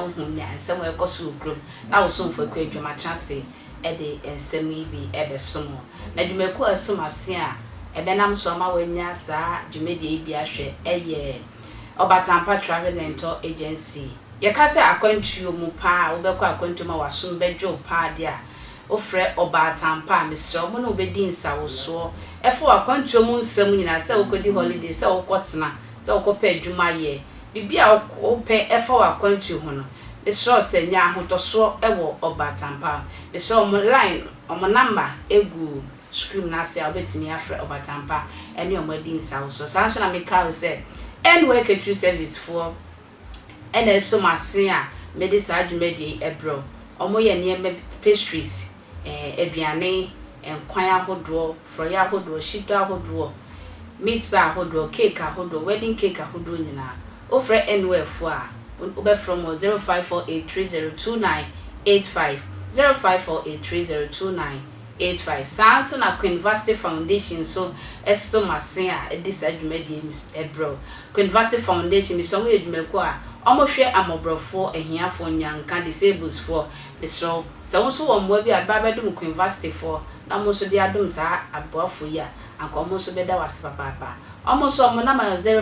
na wohu nea nsɛm a ɛkɔ so wɔ kurom na wo somfo Akua Adwam atena ase de nsɛm yi bi rebɛsom wo. Na dwumakuo a ɛsom ase a ɛbɛnam so ama woanya saa dwumadie yi bi ahwɛ yɛ Ɔbatampa Travel and Tour Agency. Yɛka sɛ akwantuo mu paa a wobɛkɔ akwantuo mu a w'asom bɛdwo wo paa deɛ a, wofrɛ Ɔbaatampa a, mesrɛ wo, mo ne wo bɛdi nsawosoɔ ɛfa w'akwantuo mu nsɛm nyinaa, sɛ wokɔdi holiday, sɛ wokɔtena, sɛ wokɔpɛ adwuma yɛ, biribi a wopɛ ɛfa w'akwantuo ho no, mesrɛ wo sɛ nya ahotɔsoɔ wɔ Ɔbaatampa ho. Mesrɛ wo, wɔn line, wɔn number gu screen no ase a wobɛtumi afrɛ Ɔbatampa ne wɔn adi nsawosoɔ. Saa nso na mekae wo sɛ N-Way Catering Service foɔ na ɛsɔ m'ase a mede saa dwumadie yi brɛ wo. Wɔyɛ nneɛma bi, pastries, aduane, nkwan ahodoɔ, frɔeɛ ahodoɔ, shito ahodoɔ, meat pie ahodoɔ, cake ahodoɔ, wedding cake ahodoɔ nyinaa. Wofrɛ N-Way foɔ a, wobɛfrɛ wɔn wɔ 0548302985, 05483029. 85. Saa ara nso na Queen Vasti Foundation nso sɔ m'asen a ɛde saa dwumadie yi brɛ wo. Queen Vasti Foundation, mesrɛ mo yɛ dwumakuo a wɔhwɛ amɔborɔfoɔ, ahiafoɔ, nnyanka, disablesfoɔ. Mesrɛ wo, sɛ wo nso wɔ mmoa bi a ba bɛdom Queen Vasti foɔ na wɔn nso de adom saa aboafoɔ yi a, anka wɔn nso bɛda wo ase papaapa. Wɔn nso wɔn nama yɛ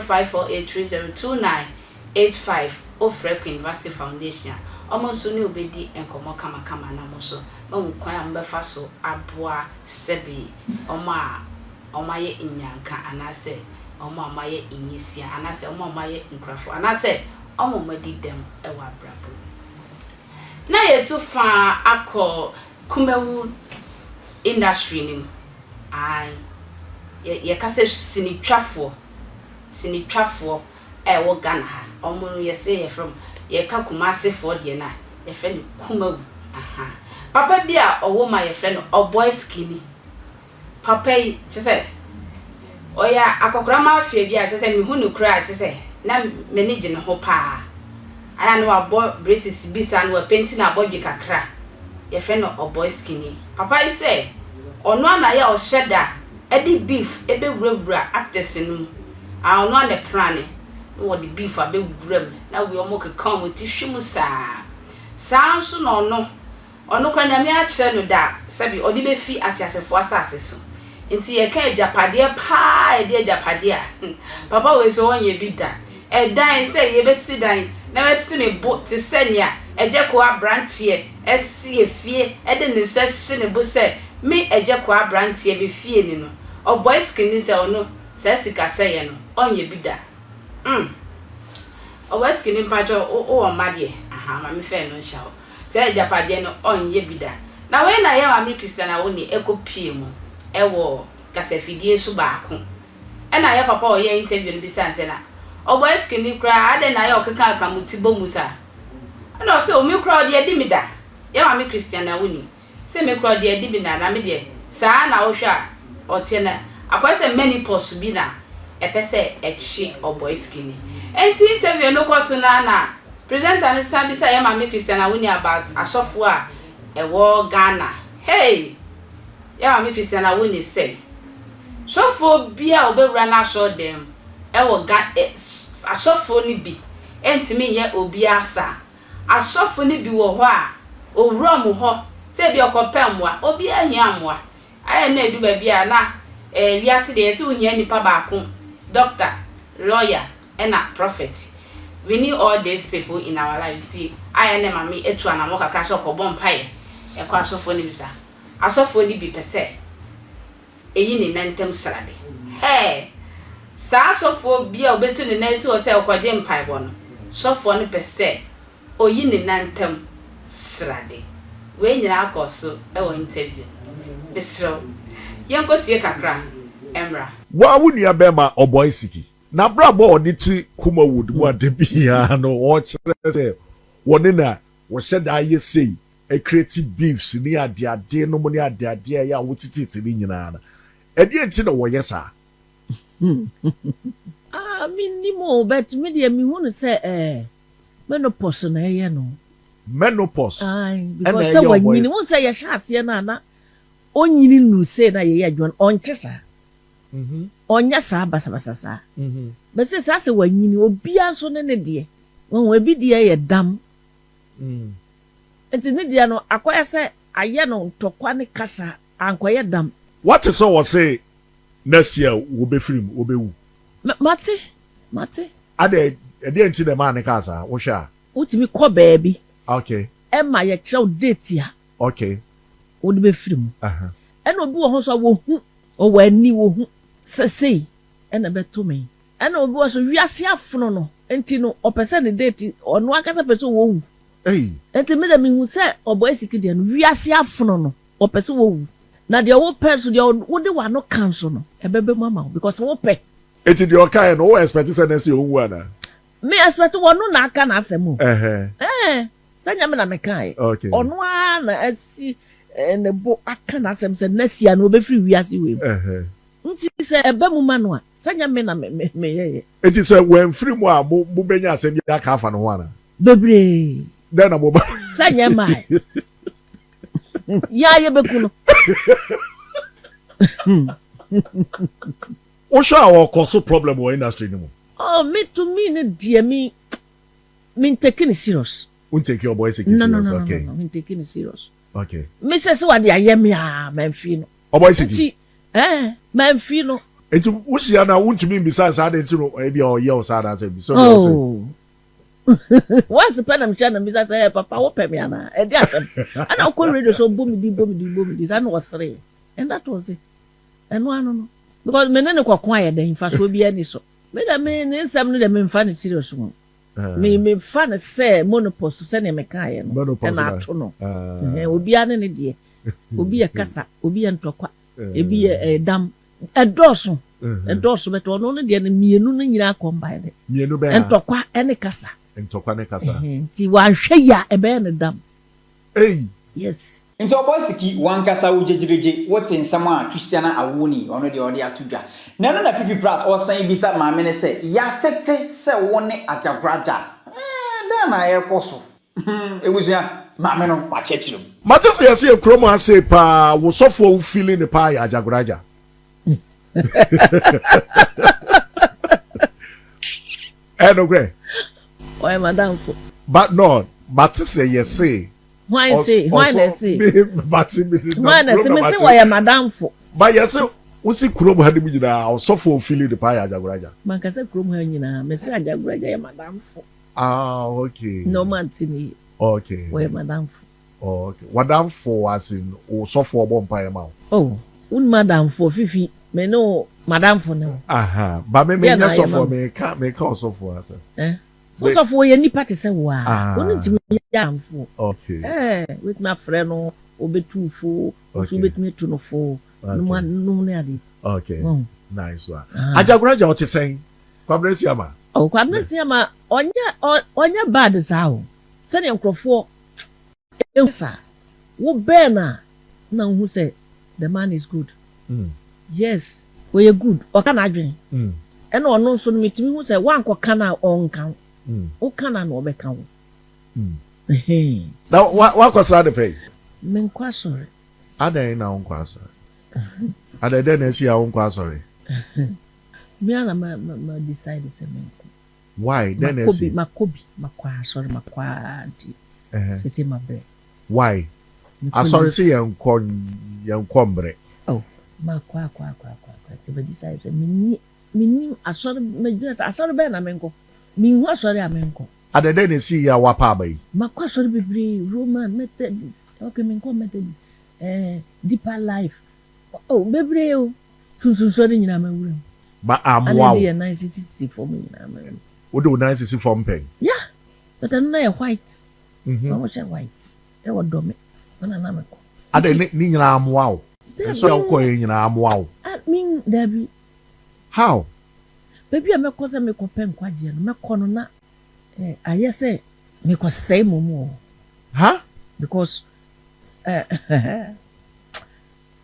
0548302985. Wofrɛ Queen Vasti Foundation a, wɔn nso ne wo bɛdi nkɔmmɔ kamakama na wɔn nso Moahu kwan a mobɛfa so aboa sɛbe wɔn a wɔayɛ nnyanka anaasɛ wɔn a wɔayɛ nwisiaa anaasɛ wɔn a wɔayɛ nkurafo anaasɛ wɔn a wɔadi dɛm wɔ abrabɔ mu. Na yɛtu fa akɔ Kumawu industry no mu. Ae, yɛ, yɛka sɛ sinitwafoɔ, sinitwafoɔ a ɛwɔ Ghana ha, wɔn no yɛse yɛfrɛ wɔn, yɛka Kumasefoɔ deɛ no a, yɛfrɛ no Kumawu ahaa. Papa bi a ɔwɔ mu a yɛfrɛ no Ɔbɔe Skinny. Papa yi kyerɛ sɛ ɔyɛ akɔkora mafia bi a kyerɛ sɛ mehu no koraa a kyerɛ sɛ na m'ani gye ne ho paa. Ayɛ a na wabɔ braces bi saa na wapenti no abɔdwe kakra. Yɛfrɛ no Ɔbɔe Skinny. Papa yi sɛ ɔno ara na ayɛ a ɔhyɛ da de beef bɛwurawura actors no mu. Aa ɔno ara na ɛprane na wɔde beef abɛwura mu na wei ɔmo keka ɔmo ti hwe mu saa. Saa nso na ɔno, ɔno koraa Nyame akyerɛ no da a sɛbi ɔde bɛfi ateasefoɔ asase so. Nti yɛka agyapadeɛ paa a ɛde agyapadeɛ a, papa wei nso ɔnyɛ bi da. Ɛdan sɛ yɛbɛsi dan na masi me bo te sɛ nea Agyakoa abranteɛ asi efie de ne nsa asi ne bo sɛ me Agyakoa abranteɛ me fie ni no, ɔbɔe skinny sɛ ɔno saa sikasɛeɛ no ɔnyɛ bi da. Mm Ɔwɛski no mpakyɛw wo wɔ mma deɛ ahaa ma me fɛ no nhyɛ hɔ saa agyapadeɛ no ɔnyɛ bi da na wei na yɛ maame Christian Awuni ɛkɔ pie mu ɛwɔ kasafidie so baako ɛna yɛ papa ɔyɛ interview no bisaa no sɛ na Ɔwɛski no koraa adɛn na ayɛ ɔkeka ka mo ti bɔ mu saa ɛna ɔsɛ o me koraa ɔde adi me da yɛ maame Christian Awuni Se me koraa ɔde adi bi na na me deɛ saa na wohwɛ a ɔteɛ na akɔyɛ sɛ menopause bi na ɛpɛ sɛ ɛkye ɔbɔesiki ni. Enti interview no kɔ so no ara na presenter no san bisa yɛn maame Christiana Awuni about asɔfoɔ a ɛwɔ Ghana. Hey! Yɛn maame Christiana Awuni sɛ sɔfoɔ bi a ɔbɛwura n'asɔredan mu ɛwɔ Ga eh asɔfoɔ no bi ntumi nyɛ obiara saa. Asɔfo no bi wɔ hɔ a, owura wɔn hɔ sɛ ebia ɔkɔpɛ mmoa. Obiara hia mmoa. Ayɛ na edu baabi a na eh, wiase deɛ yɛsɛ wohia nipa baako, doctor, lawyer, ɛna prophet. We need all these people in our lives. Nti ayɛ na maame atu anamɔ kakra sɛ ɔkɔbɔ mpaeɛ ɛkɔ asɔfoɔ no bisa. Asɔfoɔ no bi pɛ sɛ eyi ne nan ntam srade. Hɛɛ! Saa sɔfoɔ bi a ɔbɛtu ne nan asi hɔ sɛ ɔkɔgye mpaebɔ no, sɔfoɔ no pɛ sɛ ɔyi ne nan ntam srade. Wei nyinaa kɔɔ so wɔ interview no mu. Mesrɛ wo, yɛnkɔtie kakra mmra. Wo a wo nua bɛɛma ɔbɔe siki. N'abrabɔ a ɔde te Kumawood mu a da biara no ɔkyerɛ sɛ wɔne na wɔhyɛ da yɛ sei create beefs ne adeade nom ne adeade a ɛyɛ a woteteete ne nyinaa no, ɛdeɛn nti na wɔyɛ saa? Ah mennim o but me deɛ mehu no sɛ eh menopause na ɛyɛ no. Menopause Ae ɛna because sɛ ɛyɛ ɔbɔ wanyini wohu sɛ yɛhyɛ aseɛ no a na ɔnyini nnuru sei na yɛyɛ adwuma no ɔnte saa ɔnyɛ saa basabasa saa but sei saa sɛ wanyini obiara nso ne ne deɛ wahu ebi deɛ yɛ dam. Nti ne deɛ no akɔyɛ sɛ ayɛ no ntɔkwa ne kasa ankɔyɛ dam. Wate sɛ wɔse next year wɔbɛfiri mu, wɔbɛwu? Mate, mate. Adɛn, ɛdeɛn nti na ɛmaa no kaa saa? Wohwɛ a. Wotumi kɔ baabi ma yɛkyerɛ wo date a wode bɛfiri mu. Ɛna obi wɔ hɔ nso a wɔhu, ɔwɔ ani, wɔhu sɛ sei na ɛbɛto me. Ɛna obi wɔ hɔ nso wiase afono no nti no ɔpɛ sɛ ne date, ɔno ankasa pɛ sɛ ɔwu. Nti me deɛ mehu sɛ Ɔbɔasiki deɛ no wiase afono no, ɔpɛ sɛ ɔwu. Na deɛ wopɛ nso, deɛ wode w'ano ka nso no, ɛbɛba mu ama wo because wopɛ. Enti deɛ ɔkaeɛ no, wo expect sɛ next year ɔnwu anaa? Me expect ɔno na aka n'asɛm o. Ɛɛ, sɛ nyɛ me na mekaeɛ. Ɔno ara na asi ne bo aka n'asɛm sɛ next year no ɔbɛfiri wiase wei mu. Nti sɛ ɛba mu ma no a, sɛ nyɛ me na meyɛeɛ. Enti sɛ wamfiri mu a, mobɛnya asɛm bi aka afa ne ho anaa? Bebree. Dɛn na moba. Sɛ nyɛ mmae. Yɛn ara yɛbɛku no. Wohwɛ a ɔkɔ so problem wɔ industry no mu? Oh me to me no deɛ me me ntake no serious. Wo ntake ɔbɔ esiki serious? No no no no no me ntake no serious. Okay. Me sɛ sɛ wade ayɛ me a manfii no. Ɔbɔ esiki? Nti eh manfii no. Nti wohyia no a wontumi mbisa no saa ade nti no ebi a ɔyɛ wo saa anaasɛ bi sɛ ɔde ɔsɛ. Oh once pɛ na mehyia no mebisa sɛ eh papa wopɛ me anaa ɛde asɛm ɛna wokɔ radio so ɔbɔ me din bɔ me din bɔ me din saa na ɔseree and that was it. Ɛno ano no because me ne no kɔko ayɛ dɛn mfasoɔ biara ni so. Me deɛ me ne nsɛm no deɛ me nfa no serious mu. Me me fa no sɛ monopos sɛdeɛ me kaeɛ no ɛna ato no. Obiara ne ne deɛ. Obi yɛ kasa, obi yɛ ntɔkwa, ebi yɛ ɛdam. Ɛdɔɔso, ɛdɔɔso but ɔno no deɛ no mmienu no nyinaa combine. Mmienu bɛn a? Ntɔkwa ɛne kasa. Ntɔkwa ne kasa. Nti wanhwɛ yie a ɛbɛyɛ no dam. Ei! Yes. Nti ɔbɔe siki wankasa wo gyegyeregye wote nsɛm a Christiana Awuni ɔno deɛ ɔde ato dwa. Na ɛno na Fifi Pratt ɔsan bisa maame no sɛ yɛatete sɛ wo ne Agyagoraagya eh dɛn na ɛrekɔ so hmm abusua maame no wakyerɛkyerɛ mu. Mate sɛ yɛse yɛ kurom ha sei paa wo sɔfo a wo feeling no paa yɛ Agyagoraagya. Ɛyɛ nokorɛ? Ɔyɛ m'adamfo. But no, mate sɛ yɛse. Hwan se? Hwan na ɛse? Mate me de Hwan na ɛse? Mese wɔyɛ m'adamfo. But yɛse wosi kurom ha no mu nyinaa ɔsɔfo ofili de paa yɛ Agyagoragya. Mankasa kurom ha nyinaa mese Agyagoragya yɛ m'adamfo. Ah okay. Na ɔmo ante ne yie. Okay. Wɔyɛ m'adamfo. Oh okay. W'adamfo as in wo sɔfo a ɔbɔ mpaeɛ ma wo? Oh, wonim adamfoɔ Fifi, me ne wo m'adamfo ne wo. Aha, ba me Deɛ menyɛ na ayɛ ma sɔfoɔ, me? meka meka ɔsɔfoɔ asɛm. Eh, so Me sɔfoɔ yɛ nipa te sɛ wo a, wo ne ah. ntumi yɛ adamfoɔ. Okay. Eh, wobɛtumi afrɛ no, ɔbɛtu wo fo, wo nso Okay. wobɛtumi atu no fo, nom Okay. nom ne adeɛ. Okay. Wahu? Nice one. Ah. Agyagoragya ɔte sɛn? Kwabena Asiamah. Oh, Kwabena Asiamah, ɔnyɛ ɔ ɔnyɛ bad saa o. Sɛdeɛ nkurɔfoɔ Ehu saa. Wo bɛn no a na wohu sɛ the man is good. Yes, ɔyɛ good, ɔka n'adwene. Ɛna ɔno nso no metumi hu sɛ woankɔka no a ɔnka wo. Woka no a na ɔbɛka wo. Ɛhɛn. Na woakɔsra no pɛn? Menkɔ asɔre. Adɛn na wonkɔ asɔre? Adɛn, dɛn na asi a wonkɔ asɔre? Me ara na ma decide sɛ menkɔ. Why? Dɛn na Makɔ bi, asi? makɔ bi, makɔ asɔre, makɔ ara nti seesei mabrɛ. Why? Mekɔ Asɔre ni. se yɛnkɔ, yɛnkɔ mbrɛ. Oh, makɔ akɔ akɔ akɔ akɔ nti ma decide sɛ menni, menni asɔre, madwene sɛ asɔre bɛn na menkɔ? Menhu asɔre a menkɔ. Adɛn, dɛn na esii yi a woapa aba yi? Makɔ asɔre bebree, Roman, Methodist, okay menkɔ Methodist, eh, Deeper Life, Oh, bebree o. Sunsunsɔre nyinaa mawura mu. Ma Ana ammoa yɛde wo. yɛn nan sisisisi fam nyinaa mawura mu. Wode wo nan sisi fam pɛn? Yeah, but ɛno na yɛ white. Na wɔhyɛ white ɛwɔ dɔme. Ɛna na mekɔ. Adɛn, Nti. ne ne nyinaa ammoa wo? Dabi. Nsɔre a wokɔeɛ nyinaa ammoa wo? Ah, me, dabi. How? Baabi a mɛkɔ sɛ mekɔpɛ nkwagyeɛ no, mɛkɔ no na eh, ayɛ sɛ mekɔsɛe mmom wɔ hɔ. Huh? Because eh,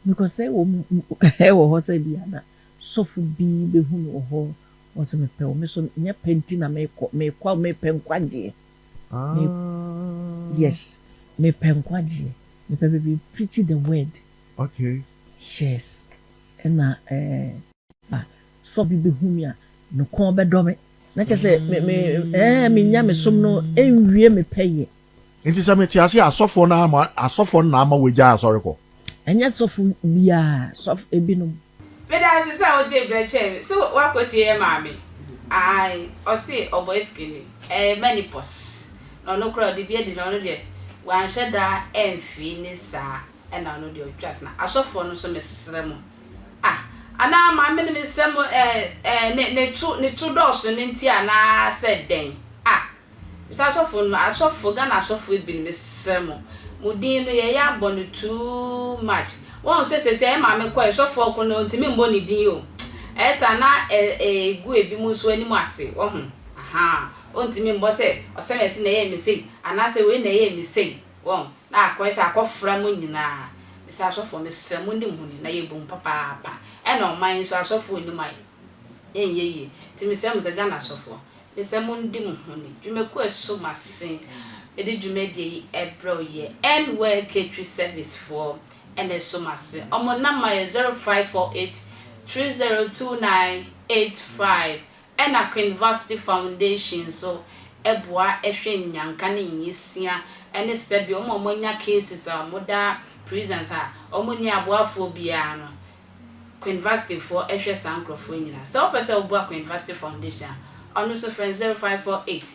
Because sɛ wɔ mu wɔ hɔ sɛ bi a na sɔfo bi bɛhu me wɔ hɔ ɔsɛ mepɛ wo me so nyɛ pɛ nti na mekɔ mekɔ a mepɛ nkwagyeɛ me yes mepɛ nkwagyeɛ mepɛ baabi preach the word Okay. Yes ɛna ɛɛ a sɔfo bi bɛhu me a ne kɔn bɛdɔ me na kyɛ sɛ me me ɛɛ me nyamesom no ɛnwie me pɛyɛ. Nti sɛ mete ase a asɔfoɔ no ama asɔfoɔ no na ama wagyae asɔre kɔ? Ɛnyɛ sɔfo biara, sɔfo ebinom. Meda ase sɛ wogye berɛ kyɛɛ me. So woakɔtie yɛ maame? Ae, ɔse ɔbɔ esikani. Ɛyɛ menopause. Na ɔno koraa ɔde bi adi na ɔno deɛ wanhyɛ da amfii ne saa ɛna ɔno deɛ ɔtwa ase. Na asɔfoɔ no nso mesrɛ mo ah anaa maame no mesrɛ mo eh eh ne ne to ne to dɔɔso no nti anaa sɛ dɛn ah Mesɛ asɔfo no asɔfo Ghana asɔfo yi binom mesrɛ mo mo din no yɛyɛ abɔ no too much wahu sɛ sɛsɛ yɛ maame kɔɛ sɔfo ɔko no ɔntumi mmɔ ne din o ɛyɛ saa na ɛgu ebinom nso anim ase wahu ahaa ɔntumi mmɔ sɛ ɔsɛmɛsi na ɛyɛɛ me sei anaasɛ wei na ɛyɛɛ me sei wahu na akɔyɛ sɛ akɔfra mo nyinaa mesɛ asɔfo mesrɛ mo nni mo ho ni na yɛbu mo papaapa ɛna ɔman yi nso asɔfo nnim a ɛnyɛ yie nti mesrɛ mo sɛ Ghana asɔfoɔ Mesɛ mondi mo ho ni. Dwumakuo a ɛso m'ase mede dwumadie yi ɛbrɛ wo yɛ N-Well Catering Service foɔ ɛna ɛso m'ase. Wɔn number yɛ 0548 302985 ɛna Queen Vasti Foundation nso ɛboa ɛhwɛ nnyanka ne nyisia ɛne sɛdeɛ wɔn a wɔanya cases a wɔda prisons a wɔn nni aboafoɔ biara no Queenvarsity foɔ hwɛ saa nkorɔfoɔ yi nyinaa. Sɛ wopɛ sɛ woboa Queenvarsity Foundation a, ɔno nso frɛ no 0548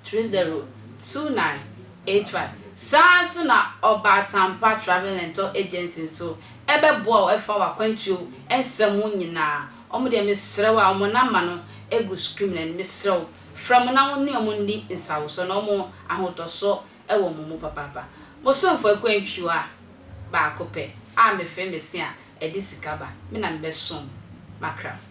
30 2985. Saa ara nso na Ɔbaatanpa Travel and Tour Agency nso bɛboa wo ɛfa w'akwantuo nsɛm ho nyinaa. Wɔn deɛ mesrɛ wo a wɔn number no gu screen no anim, mesrɛ wo frɛ wɔn na wo ne wɔn nni nsawosɔ na wɔn ahotɔsoɔ wɔ mo mu papaapa. Mo somfo Akua Ntwiwa baako pɛ a mefee me se a ɛde sika ba, me na mebɛsom mo. Makra mo.